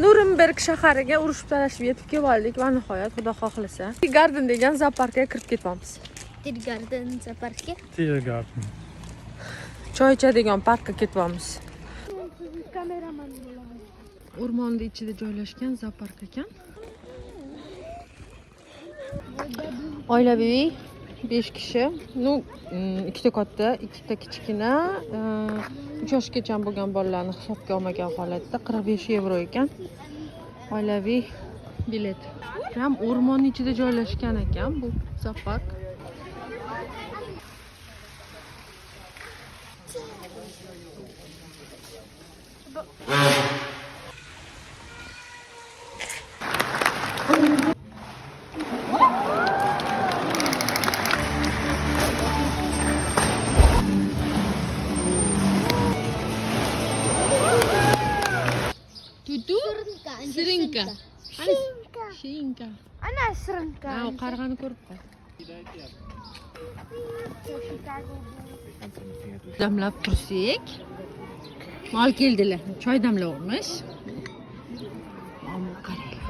Nuremberg shahariga urushib talashib yetib kelib oldik va nihoyat, xudo xohlasa, Garden degan zooparkka kirib ketyapmiz. Tiergarten zooparkka. Tiergarten. Choy ichadigan parkka ketyapmiz. O'rmonni ichida joylashgan zoopark ekan. Oilaviy 5 kishi. Ну, ikkita katta, ikkita kichkina, 3 yoshgacha bo'lgan bolalarni hisobga olmagan holatda 45 yevro ekan. Oilaviy bilet. Ham o'rmonni ichida joylashgan ekan bu zoopark. Tutu? Shirinka. Shirinka. Shirinka. Ana shirinka. Ha, u qarg'ani ko'rib qol. Damlab tursak, mol keldilar. Choy damlayapmiz. Ammo qaranglar.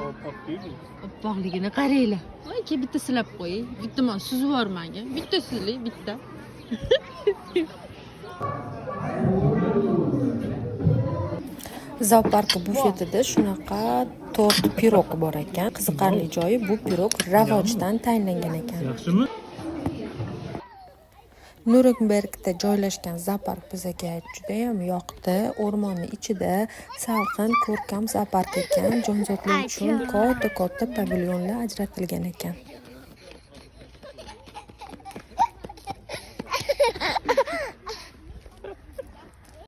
Oppoqligini qaranglar. Voy, ke bitta silab qo'ying. Bitta man suzib yubormanga. Bitta siling, bitta. Zoopark bufetida shunaqa tort pirog bor ekan. Qiziqarli joyi, bu pirog ravojdan tayinlangan ekan. Yaxshimi? Nurembergda joylashgan zoopark bizaga judayam yoqdi. O'rmonni ichida salqin, ko'rkam zoopark ekan. Jonzotlar uchun katta-katta pavilyonlar ajratilgan ekan.